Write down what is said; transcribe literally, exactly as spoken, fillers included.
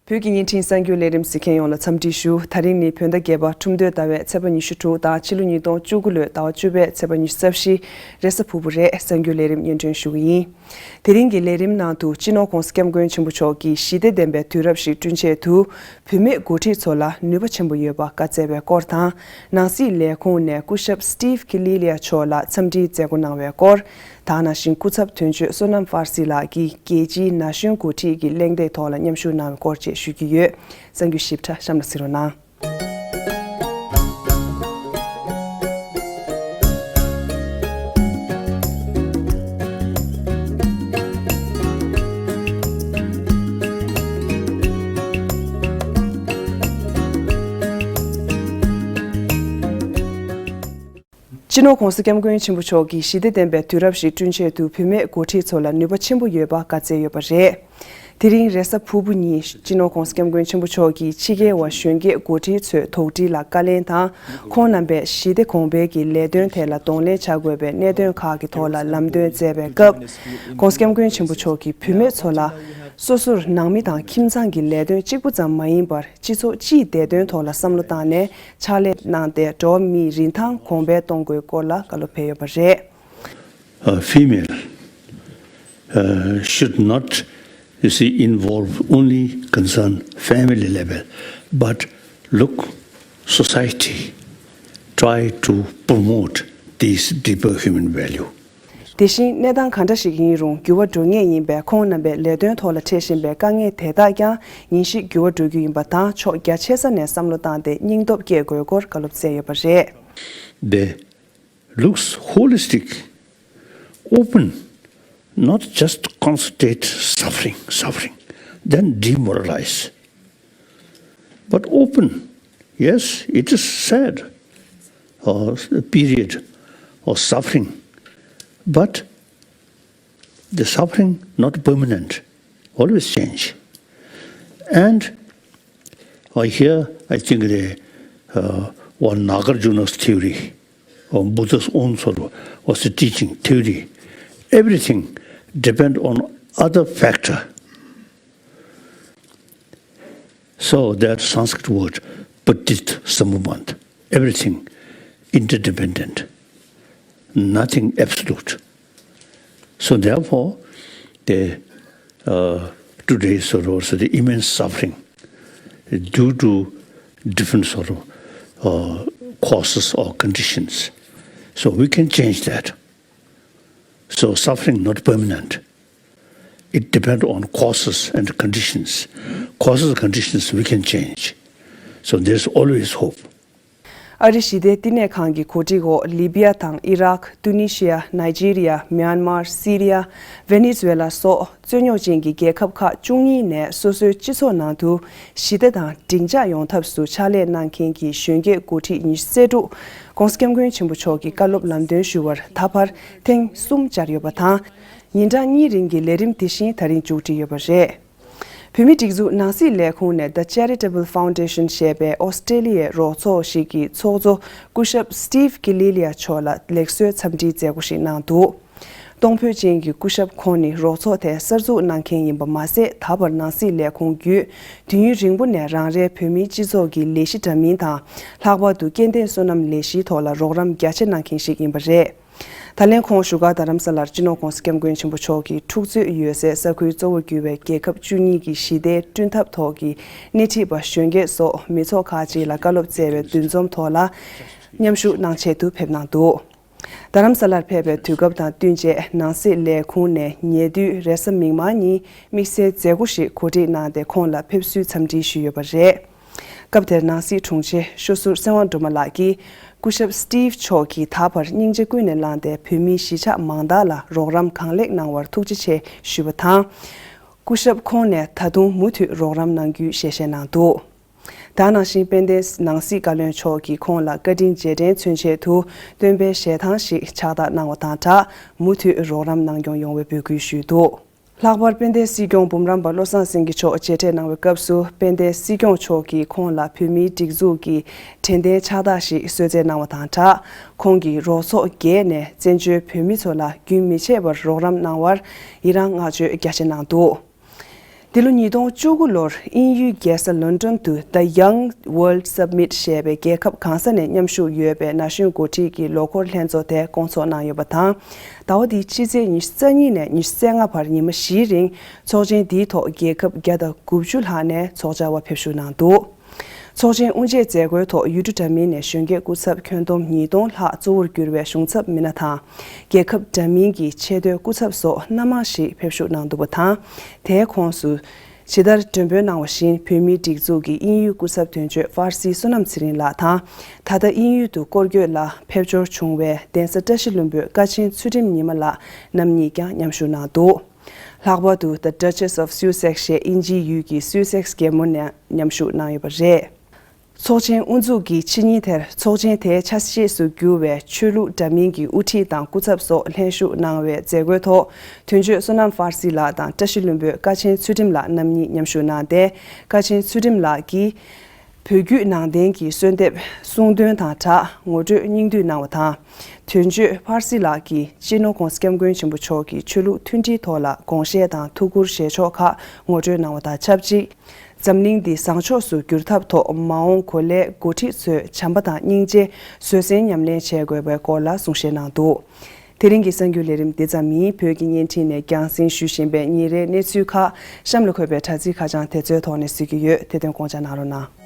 བོད་ཀྱི་བརྙན་འཕྲིན་གསར་འགྱུར་ལས་རིམ་གཟིགས་མཁན་ཡོངས་ལ་འཚམས་འདྲི་ཞུ། ད་རིང་ནི་བོད་ཟླ་བརྒྱད་པ་ཁྲུམས་སྟོད་ཟླ་བའི་ཚེས་པ་ཉི་ཤུ་དྲུག་དང་ཕྱི་ལོ་ཉིས་སྟོང་བཅུ་དགུ་ལོའི་ཟླ་བ་བཅུ་པའི་ཚེས་པ་ཉི་ཤུ་རྩ་བཞི། རེས་གཟའ་ཕུར་བུ་རེད། གསར་འགྱུར་ལས་རིམ་སྙན་སྒྲོན་ཞུ་གི་ཡིན། དེ་རིང་གི་ལས་རིམ་ནང་དུ་སྤྱི་ནོར་༧གོང་ས་༧སྐྱབས་མགོན་ཆེན་པོ་མཆོག་གིས་ཞི་བདེ་ལྡན་པའི་དུས་རབས་ཤིག་བསྐྲུན་ཆེད་དུ། བུད་མེད་འགོ་ཁྲིད་ཚོ་ལ་ནུས་པ་ཆེན་པོ་ཡོད་པ་བཀའ་སྩལ་བའི་སྐོར་དང་། ནང་སྲིད་ལས་ཁུངས་ནས་སྐུ་ཞབས་Steve Killilea་མཆོག་ལ་འཚམས་འདྲིའི་མཛད་སྒོ་གནང་བའི་སྐོར། ད་ག་ནང་བཞིན་སྐུ་ཚབ་དོན་གཅོད་བསོད་ནམས་ཕར་སི་ལགས་ཀྱིས་རྒྱལ་སྤྱིའི་ན་གཞོན་འགོ་ཁྲིད་ཀྱི་གླེང་སྟེགས་ཐོག་ལ་མཉམ་ཞུགས་གནང་བའི་སྐོར་བཅས་ཞུ་རྒྱུ་ཡོད། གསར་འགྱུར་ཞིབ་ཕྲ་གཤམ་ལ་གཟིགས་རོགས་གནང་། སྤྱི་ནོར་༧གོང་ས་༧སྐྱབས་མགོན་ཆེན་པོ་མཆོག་གིས་ཞི་བདེ་ལྡན་པའི་དུས་རབས་ཤིག་བསྐྲུན་ཆེད་དུ་བུད་མེད་འགོ་ཁྲིད་ཚོ་ལ་ནུས་པ་ཆེན་པོ་ཡོད་པ་བཀའ་སྩལ་ཡོད་པ་རེད། དེ་རིང་རེས་གཟའ་ཕུར་བུ་ཉིན་སྤྱི་ནོར་༧གོང་ས་༧སྐྱབས་མགོན་ཆེན་པོ་མཆོག་གིས་ཕྱི་རྒྱལ་བ་གཞོན་སྐྱེས་འགོ་ཁྲིད་ཚོའི་དོགས་འདྲི་ལ་བཀའ་ལན་དང་། ཁོང་རྣམ་པས་ཞི་བདེ་གོང་འཕེལ་གྱི་ལས་དོན་ཐད་ལ་གདོང་ལེན་བྱ་དགོས་པའི་གནད་དོན་ཁག་གི་ཐོག་ལ་ལམ་སྟོན་མཛད་པའི་སྐབས། ༧གོང་ས་༧སྐྱབས་མགོན་ཆེན་པོ་མཆོག་གིས་བུད་མེད་ཚོ་ལ། སོ་སོར་ནང་མི་དང་ཁྱིམ་ཚང་གི་ལས་དོན་གཅིག་པུ་ཙམ་མ་ཡིན་པར། སྤྱི་ཚོགས་སྤྱིའི་བདེ་དོན་ཐོག་ལ་བསམ་བློ་བཏང་ནས་ཕྱག་ལས་གནང་སྟེ། འགྲོ་བ་མིའི་རིན་ཐང་གོང་འཕེལ་གཏོང་དགོས་སྐོར་ལ་བཀའ་སློབ་ཕེབས་ཡོད་པ་རེད། A female, uh, should not, you see, involve only concern family level, but look, society, try to promote these deeper human value. དེ་བཞིན་གནས་སྟངས་ག་འདྲ་ཞིག་ཡིན་རུང་འགྱུར་བ་འགྲོ་ངེས་ཡིན་པས། ཁོང་རྣམ་པས་ལས་དོན་ཐོག་ལ་འཕྲད་བཞིན་པའི་དཀའ་ངལ་དེ་དག་ཀྱང་ངེས་ཤེས་འགྱུར་བ་འགྲོ་རྒྱུ་ཡིན་པ་དང་། ཕྱོགས་རྒྱ་ཆེ་ས་ནས་བསམ་བློ་བཏང་སྟེ་སྙིང་སྟོབས་བསྐྱེད་དགོས་སྐོར་བཀའ་སློབ་སྩལ་ཡོད་པ་རེད། They looks holistic, open, not just concentrate suffering, suffering, then demoralize. But open, yes, it is sad, or a period of suffering, but the suffering not permanent, always change. And I hear, I think the uh, one Nagarjuna's theory, or Buddha's own sort of, was the teaching theory. Everything depend on other factor. So that Sanskrit word, patit samabandh, everything interdependent, nothing absolute. So therefore, the uh, today sort of also the immense suffering due to different sort of uh, causes or conditions. So we can change that. So suffering not permanent. It depends on causes and conditions. Causes and conditions we can change. So there's always hope. ཨ་རི་ཞི་བདེའི་བསྟི་གནས་ཁང་གི་གོ་སྒྲིག་འོག་ལི་བི་ཡ་དང་ཨི་རག་ཏུ་ནི་ཤི་ཡ། ནཱི་ཇི་རི་ཡ། མྱན་མར། སི་རི་ཡ། ཝེ་ནེ་ཛུ་ཝེ་ལ་སོགས་རྩོད་རྙོག་ཅན་གྱི་རྒྱལ་ཁབ་ཁག་བཅུ་གཉིས་ནས་སོ་སོའི་སྤྱི་ཚོགས་ནང་དུ་ཞི་བདེ་དང་སྒྲིང་འཇགས་ཡོང་ཐབས་སུ་ཕྱག་ལས་གནང་མཁན་གྱི་གཞོན་སྐྱེས་འགོ་ཁྲིད་ཉི་ཤུ་རྩ་དྲུག་༧གོང་ས་༧སྐྱབས་མགོན་ཆེན་པོ་མཆོག་གི་བཀའ་སློབ་ལམ་སྟོན་ཞུ་བར་ད་བར་ཐེངས་གསུམ་བཅར་ཡོད་པ་དང་། ཉིན་གྲངས་གཉིས་རིང་གི་ལས་རིམ་དེ་བཞིན་ད་རིང་མཇུག་སྒྲིལ་ཡོད་པ་རེད། བོད་མིའི་སྒྲིག་འཛུགས་ནང་སྲིད་ལས་ཁུངས་ནས་The Charitable Foundation ཞེས་པའི་ཨོ་སི་ཀྲེ་ལི་ཡའི་རོགས་ཚོགས་ཤིག་གི་ཚོགས་གཙོ་སྐུ་ཞབས་Steve Killilea མཆོག་ལ་ལེགས་གསོལ་འཚམས་འདྲིའི་མཛད་སྒོ་ཞིག་གནང་འདུག་གཏོང་ཕོད་ཅན་གྱི་སྐུ་ཞབས་ཁོང་ནི་རོགས་ཚོགས་དེ་གསར་འཛུགས་གནང་མཁན་ཡིན་པ་མ་ཟད། ད་བར་ནང་སྲིད་ལས་ཁུངས་བརྒྱུད་དུས་ཡུན་རིང་པོ་ནས་རང་རེའི་བོད་མིའི་སྤྱི་ཚོགས་ཀྱི་ལས་གཞི་འདྲ་མིན་དང་། ལྷག་པར་དུ་སྐྱེ་ལྡན་བསོད་ནམས་ལས་གཞིའི་ཐོག་ལ་རོགས་རམ་རྒྱ་ཆེ་གནང་མཁན་ཞིག་ཡིན་པ་རེད། ད་ལན་ཁོང་བཞུགས་སྒར་རྡ་རམ་ས་ལར་སྤྱི་ནོར་༧གོང་ས་༧སྐྱབས་མགོན་ཆེན་པོ་མཆོག་གི་འཁྲུག་རྩོད་ཡོད་སའི་ས་ཁུལ་གཙོ་བོར་གྱུར་བའི་རྒྱལ་ཁབ་བཅུ་གཉིས་ཀྱི་ཞི་བདེ་བསྐྲུན་ཐབས་ཐོག་གི་སྣེ་ཁྲིད་པ་གཞོན་སྐྱེས་སོགས་མི་ཚོགས་ཁག་ཅིག་ལ་བཀའ་སློབ་སྩལ་བའི་འདུ་འཛོམས་ཐོག་ལ་མཉམ་ཞུགས་གནང་ཆེད་དུ་ཕེབས་གནང་འདུག་རྡ་རམ་ས་ལར་ཕེབས་པའི་དུས་སྐབས་དང་བསྟུན་བྱས། ནང་སྲིད་ལས་ཁུངས་ནས་ཉེ་དུས་རེས་གཟའ་མིག་དམར་ཉིན་དམིགས་བསལ་མཛད་སྒོ་ཞིག་གོ་སྒྲིག་གནང་སྟེ། ཁོང་ལ་ཕེབས་བསུའི་འཚམས་འདྲི་ཞུས་ཡོད་པ་རེད། སྐབས་དེར་ནང་སྲིད་དྲུང་ཆེ་ཤོ་ཟུར་སེ་དབང་སྒྲོལ་མ་ལགས་ཀྱིས། སྐུ་ཞབས་སི་ཊིབ་མཆོག་གིས་ད་བར་སྙིང་རྗེ་ཀུན་ནས་བླངས་ཏེ། བོད་མིའི་གཞིས་ཆགས་མང་དག་ལ་རོགས་རམ་གང་ལེགས་གནང་བར་ཐུགས་རྗེ་ཆེ་ཞུས་པ་དང་། སྐུ་ཞབས་ཁོང་ནས་ད་དུང་མུ་མཐུད་རོགས་རམ་གནང་རྒྱུའི་ཞལ་བཞེས་གནང་འདུག་ད་ག་ནང་བཞིན་དཔལ་ལྡན་ནང་སྲིད་བཀའ་བློན་མཆོག་གིས་ཁོང་ལ་བཀའ་དྲིན་རྗེས་དྲན་མཚོན་ཆེད་དུ། སྟོན་པའི་ཞལ་ཐང་ཞིག་ཕྱག་རྟགས་གནང་བ་དང་སྦྲགས། མུ་མཐུད་རོགས་རམ་གནང་སྐྱོང་ཡོང་བའི་འབོད་སྐུལ་ཞུས་འདུག་ལྷག་པར་དཔལ་ལྡན་སྲིད་སྐྱོང་འབུམ་རམས་པ་བློ་བཟང་སེང་གེ་མཆོག་མཇལ་འཕྲད་གནང་བའི་སྐབས་སུ། དཔལ་ལྡན་སྲིད་སྐྱོང་མཆོག་གིས་ཁོང་ལ་བོད་མིའི་སྒྲིག་འཛུགས་ཀྱི་དྲན་རྟེན་ཕྱག་རྟགས་ཤིག་གསོལ་སྩལ་གནང་བ་དང་སྦྲགས། ཁོང་གིས་རོགས་ཚོགས་བརྒྱད་ནས་བཙན་བྱོལ་བོད་མི་ཚོ་ལ་རྒྱུན་མི་ཆད་པར་རོགས་རམ་གནང་བར་ཡི་རངས་བསྔགས་བརྗོད་རྒྱ་ཆེ་གནང་འདུག་འདི་ལོ་ཉིས་སྟོང་བཅུ་དགུ་ལོར་དབྱིན་ཡུལ་རྒྱལ་ས་ལོན་ཌོན་དུ་The Young World Summit ཞེས་པའི་རྒྱལ་ཁབ་གང་ས་ནས་མཉམ་ཞུགས་ཡོད་པའི་ན་གཞོན་འགོ་ཁྲིད་ཀྱི་ལོ་འཁོར་ལྷན་ཚོགས་དེ་སྐོང་ཚོགས་གནང་ཡོད་པ་དང་། ཟླ་བ་འདིའི་ཕྱི་ཚེས་ཉི་ཤུ་རྩ་གཉིས་ནས་ཉི་ཤུ་རྩ་ལྔ་བར་ཉི་མ་བཞིའི་རིང་ཚོགས་ཆེན་འདིའི་ཐོག་རྒྱལ་ཁབ་བརྒྱ་དང་དགུ་བཅུ་ལྷག་ནས་ཚོགས་བཅར་བ་ཕེབས་ཞུགས་གནང་འདུག་ཚོགས་ཆེན་དབུ་འབྱེད་མཛད་སྒོའི་ཐོག་ཡུལ་གྲུ་འདྲ་མིན་ནས་གཞོན་སྐྱེས་སྐུ་ཚབ་ཁྱོན་བསྡོམས་ཉིས་སྟོང་ལྷག་གཙོ་བོར་གྱུར་བའི་གཞུང་ཚབ་མི་སྣ་དང་། རྒྱལ་ཁབ་འདྲ་མིན་གྱི་ཆེས་མཐོའི་སྐུ་ཚབ་སོགས་སྣ་མང་ཞིག་ཕེབས་ཞུགས་གནང་འདུག་པ་དང་། དེའི་ཁོངས་སུ། ཇི་ལྟར་མགྲོན་འབོད་གནང་བ་བཞིན་བོད་མིའི་སྒྲིག་འཛུགས་ཀྱི་དབྱིན་ཡུལ་སྐུ་ཚབ་དོན་གཅོད་ཧྥར་སིའི་བསོད་ནམས་ཚེ་རིང་ལགས་དང་། ད་ལྟ་དབྱིན་ཡུལ་དུ་སྐོར་སྐྱོད་ལ་ཕེབས་འབྱོར་བྱུང་བའི་གདན་ས་བཀྲ་ཤིས་ལྷུན་པོའི་ཀ་ཆེན་ཚུལ་ཁྲིམས་ཉི་མ་ལགས་རྣམ་གཉིས་ཀྱང་མཉམ་ཞུགས་གནང་འདུག་ལྷག་པར་དུ་The Duchess of Sussex ཞེས་དབྱིན་ཇིའི་ཡུལ་གྱི་སུའུ་སེགས་རྒྱལ་མོ་ནས་མཉམ་ཞུགས་གནང་ཡོད་པ་རེད། ཚོགས་ཆེན་དབུ་འཛུགས་ཀྱི་ཕྱི་ཉིན་དེར་ཚོགས་ཆེན་དེའི་ཆ་ཤས་སུ་གྱུར་བའི་ཆོས་ལུགས་འདྲ་མིན་གྱི་དབུ་ཁྲིད་དང་སྐུ་ཚབ་སོགས་ལྷན་ཞུགས་གནང་བའི་མཛད་སྒོའི་ཐོག་དོན་གཅོད་བསོད་ནམས་ཧྥར་སི་ལགས་དང་བཀྲ་ཤིས་ལྷུན་པོའི་ཀ་ཆེན་ཚུལ་ཁྲིམས་ལགས་རྣམ་གཉིས་མཉམ་ཞུགས་གནང་སྟེ། ཀ་ཆེན་ཚུལ་ཁྲིམས་ལགས་ཀྱིས་བོད་བརྒྱུད་ནང་བསྟན་གྱི་གསོལ་འདེབས་གསུང་འདོན་དང་སྦྲགས་ངོ་སྤྲོད་སྙིང་བསྡུས་གནང་བ་དང་། དོན་གཅོད་ཧྥར་སི་ལགས་ཀྱིས་སྤྱི་ནོར་༸གོང་ས་༸སྐྱབས་མགོན་ཆེན་པོ་མཆོག་གི་ཆོས་ལུགས་མཐུན་སྒྲིལ་ཐོག་ལ་དགོངས་བཞེས་དང་ཐུགས་ཁུར་བཞེས་ཕྱོགས་ཁག་ངོ་སྤྲོད་གནང་བ་དང་ཆབས་ཅིག་འཛམ་གླིང་འདི་བཟང་ཕྱོགས་སུ་བསྒྱུར་ཐབས་ཐོག་མ་འོངས་གོ་ལའི་འགོ་ཁྲིད་ཚོས་བྱམས་པ་དང་སྙིང་རྗེ་བཟོད་བསྲན་ཉམས་ལེན་བྱེད་དགོས་པའི་སྐོར་ལ་གསུང་བཤད་གནང་འདུག་དེ་རིང་གི་གསར་འགྱུར་ལས་རིམ་འདི་ཙམ་ཡིན། བོད་ཀྱི་བརྙན་འཕྲིན་ནས་རྒྱང་སྲིང་ཞུ་བཞིན་པའི་ཉིན་རེའི་གནས་ཚུལ་ཁག་གཤམ་ལ་འཁོད་པའི་དྲ་ཚིགས་ཁ་བྱང་དེ་ཚོའི་ཐོག་ནས་གཟིགས་ཀྱི་ཡོད། དེ་དོན་དགོངས་འཇགས་གནང་རོགས་གནང་།